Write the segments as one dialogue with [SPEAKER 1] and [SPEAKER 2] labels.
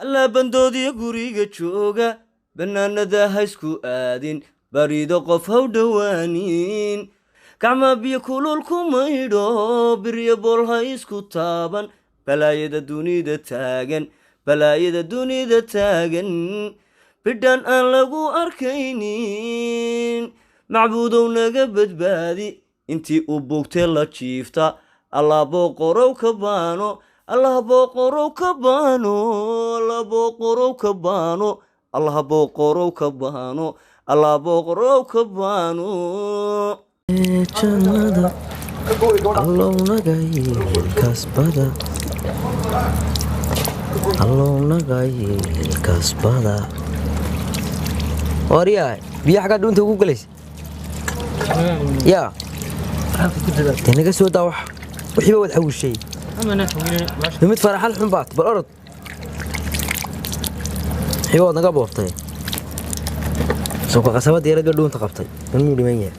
[SPEAKER 1] Allaa bandoodiya guriga jooga, bannaanada ha isku aadin, bariido qof haw dhowaanin, gacmaa biyo kulul ku maydho, biryo bool ha isku taaban. Balaayada dunida taagan, balaayada dunida taagan, bidhan aan lagu arkaynin, macbuudow naga badbaadi. Intii uu bugtee la jiifta, Allah booqorow ka baano, Allah booqorow ka baano, Allah booqorow ka baano, Allah booqorow ka baano, Allah booqorow ka baano.
[SPEAKER 2] Jannada allow naga yeel kasbada, allow naga yeel kasbada. Waryaa, biyo xaggaa dhuunta ugu galaysa yaa dee naga soo daa. Wax wixiiba waad xawishay, mid faraxal xun baat. Bal orod, wixiiba waad naga boobtay. Soo qasabada yareed ba dhuunta qabtay, miyuu dhiman yahay?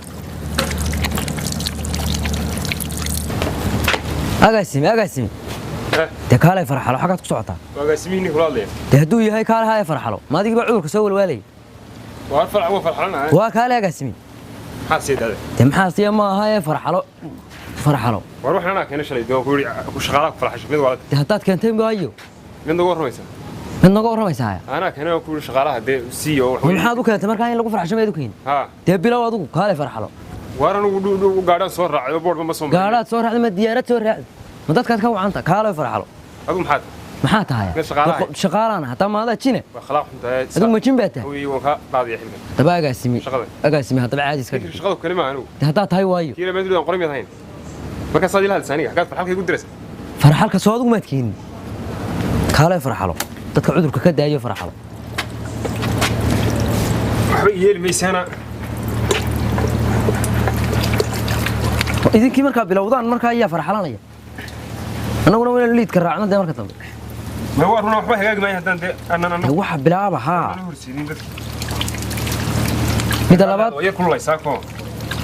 [SPEAKER 2] Agaasime, agaasime, dee kaalay farxalo, xaggaad ku socotaa?
[SPEAKER 3] Agaasimihiinii kula hadlaya.
[SPEAKER 2] Dee hadduu yahay kaale haya farxalo, ma adigii baa cudurka soo walwaalay?
[SPEAKER 3] Waa farax, waa farxalanahay.
[SPEAKER 2] Waa kaale agaasime.
[SPEAKER 3] Maxaa sii dhade?
[SPEAKER 2] Dee maxaa siya ma aha ee farxalo, farxalo.
[SPEAKER 3] War waxaan anaa keenay shalay, dee waan ku yidhi ku shaqaalaha ku farxasho mid waa.
[SPEAKER 2] Dee haddaad keentay waayo
[SPEAKER 3] mid nagu warramaysa,
[SPEAKER 2] mid naga warramaysaa haya.
[SPEAKER 3] Anaa keenay, waan ku yidhi shaqaalaha dee siiyo wax.
[SPEAKER 2] Maxaad u keentay markaa in lagu farxasho mayd u keenin?
[SPEAKER 3] Haa.
[SPEAKER 2] Dee bilow adigu, kaale farxalo.
[SPEAKER 3] Waar anigu dhu gaadhaan soo raacay oo boodhba ma soo marin.
[SPEAKER 2] Gaadhaad soo raacday ma diyaarad soo raacday ma dadkaad ka wacanta? Kaale farxalo.
[SPEAKER 3] Adigu maxaad
[SPEAKER 2] maxaa tahay?
[SPEAKER 3] Mid shaqaalaha.
[SPEAKER 2] Shaqaalaan hataa maadaa jine.
[SPEAKER 3] Waa khalaaq xun tahay.
[SPEAKER 2] Adigu ma jin baa tahay?
[SPEAKER 3] Wiyi waan ka qaadaya xilkan.
[SPEAKER 2] Haddaba agaasime.
[SPEAKER 3] Shaqada.
[SPEAKER 2] Agaasime, haddaba caadi iska dhig.
[SPEAKER 3] Shaqadu kali ma anigu.
[SPEAKER 2] Dee haddaad tahay waayo
[SPEAKER 3] kiila meel aan qoray miyaad hayn markaasaad ila hadlaysa aniga, xaggaad farxalka igu diraysa?
[SPEAKER 2] Farxalka soo adigu maad keenin. Kaale farxalo, dadka cudurka ka daayo farxalo.
[SPEAKER 3] Waxba yeeli maysaana.
[SPEAKER 2] Idinkii markaa bilowdaan markaa ayaa farxalanaya, annaguna waa inaynu liidka raacno dee marka dambe.
[SPEAKER 3] Ma waa runa, waxba hagaagi maayo haddaan dee aanan
[SPEAKER 2] dee
[SPEAKER 3] anagu
[SPEAKER 2] waxa bilaaba haa
[SPEAKER 3] aanan horsiinin dadka.
[SPEAKER 2] Midda labaad
[SPEAKER 3] waa yar kululaysaa koo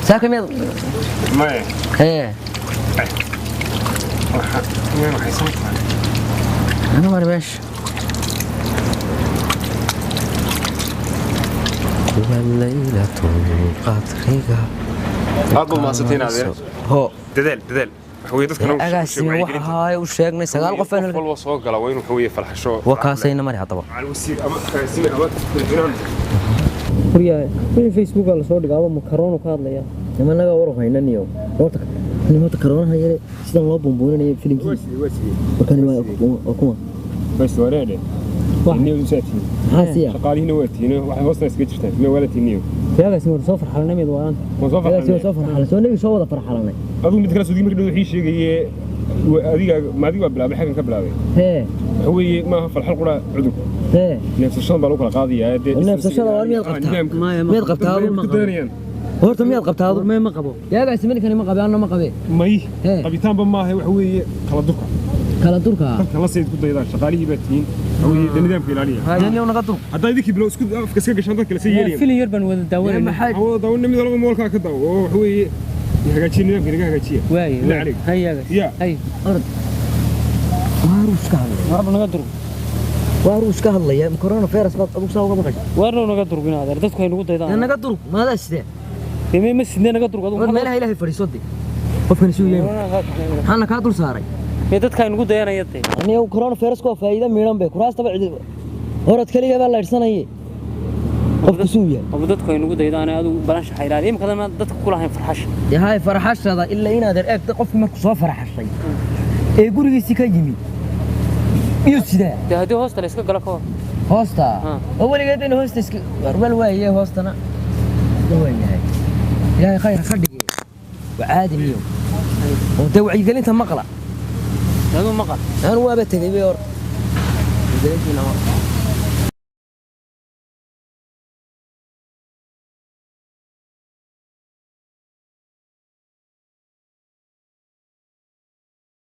[SPEAKER 2] saaka miyaad
[SPEAKER 3] maye
[SPEAKER 2] ee
[SPEAKER 3] waxa miyaan waxaysan tahay
[SPEAKER 2] ana mari meesha kuwa laylatul qadriga.
[SPEAKER 3] Aad baad mahadsantihiin adeer.
[SPEAKER 2] Ho.
[SPEAKER 3] Dadaal, dadaal waxa weeye dadka nagu
[SPEAKER 2] agaasime waxa haaya u sheegnay 9 qof
[SPEAKER 3] qof walba soo gala waa inuu waxa weeye farxasho.
[SPEAKER 2] Waa kaasayna mari haddaba.
[SPEAKER 3] Macal wasiir ama agaasime ama madaxweynaha.
[SPEAKER 4] Waryaa, wixii Facebooka lasoo dhigaaba makaroonu ka hadlaya.
[SPEAKER 2] Nimanaga war haynaniyo horta nimada karoonaha yare sidan loo buunbuuninaya filimkii.
[SPEAKER 3] Waa sidee, waa sidee?
[SPEAKER 2] Markaan waa kuma
[SPEAKER 3] bas wareedhe niyo usaatiin.
[SPEAKER 2] Maxaa siya?
[SPEAKER 3] Shaqaalihiina waa tihiin, waxay hoosta iskaga jirtaan ma wala tihiin.
[SPEAKER 4] Dee agaasime war soo farxalanay mid waaan.
[SPEAKER 3] Waan soo
[SPEAKER 2] agaasime
[SPEAKER 3] farxalnay.
[SPEAKER 2] Soo farxalanay, soo negi soo wada farxalanay.
[SPEAKER 3] Adigu mid kale soo markii dhow wixii sheegaye adiga ma adiga waa bilaabay, xaggan ka bilaabay.
[SPEAKER 2] Hee.
[SPEAKER 3] Waxa weeye maaha farxal qura cudurku.
[SPEAKER 2] Hee.
[SPEAKER 3] Neefsashada baa lagu kala qaadayaa dee.
[SPEAKER 2] Neefsashada waa miyaad qabtaa?
[SPEAKER 4] Maya.
[SPEAKER 2] Miyaad qabtaa adigu?
[SPEAKER 3] Ku dayanayaan.
[SPEAKER 2] Horta miyaad qabtaa adigu?
[SPEAKER 4] Warmee, ma qabo.
[SPEAKER 2] Dee agaasime ninkani ma qabe, anna ma qabe.
[SPEAKER 3] May.
[SPEAKER 2] Hee.
[SPEAKER 3] Qabitaanba maaha, waxa weeye kala durka.
[SPEAKER 2] Kala durka.
[SPEAKER 3] Dadka la sayid ku daydaan, shaqaalihii baa tihiin, waxa weeye dee nidaamka ilaaliya.
[SPEAKER 2] Daniyow naga durk.
[SPEAKER 3] Haddaa idinkii bilow isku afka iska gashaan dadka lasii yeelayan.
[SPEAKER 4] Filin yar baan wada daawanayna.
[SPEAKER 2] Maxaa?
[SPEAKER 3] Hawada daawo mid walba moolkaa ka daawo oo waxa weeye hagaajiya nidaamka, inaga hagaajiya.
[SPEAKER 4] Waaye.
[SPEAKER 3] Bilaa calayk.
[SPEAKER 4] Hay agaas.
[SPEAKER 3] Ya.
[SPEAKER 4] Hay.
[SPEAKER 2] Orod, waaruu iska hadlaya.
[SPEAKER 4] Warba naga durug.
[SPEAKER 2] Waaruu iska hadlaya, corona virus baad adigu saa uga maqashay.
[SPEAKER 4] Waarna naga durugin adeer, dadku ay nagu
[SPEAKER 2] Dee
[SPEAKER 4] daydaan.
[SPEAKER 2] Naga durug maadaa sidee?
[SPEAKER 4] Dee ma sidnee, naga durug adigu.
[SPEAKER 2] War meelaha ilaahay fadhiiso de, qofkani suu yahay maxaana kaa dul saaray?
[SPEAKER 4] Mee dadka ay nagu dayanaya dee.
[SPEAKER 2] Aniga corona virus waa faa'iido miidhan bay kuraastaba cidi horad kaliya baa la idhsanaye, qofku suu yahay.
[SPEAKER 4] Aba dadku ay nagu daydaan, adigu balanshaxa ilaaliya imika dama dadka kula hayn farxasha.
[SPEAKER 2] Dee haay farxashada ilaa inaad eegta qofkii markuu soo farxashay ee gurigiisii ka yimi iyo sidaa.
[SPEAKER 4] Dee haddii hoosta la iska galo ka hor.
[SPEAKER 2] Hoosta.
[SPEAKER 4] Ah.
[SPEAKER 2] Oo weligeed in hoosta iska warwal waaye, hoostana waayahay, ilaahay khayr ha ka dhige. Waa caadi niyo oo dee wacyigelinta maqla.
[SPEAKER 4] Adigu maqal.
[SPEAKER 2] Anu waaba tegey bay hor wacyigelintiina maqla.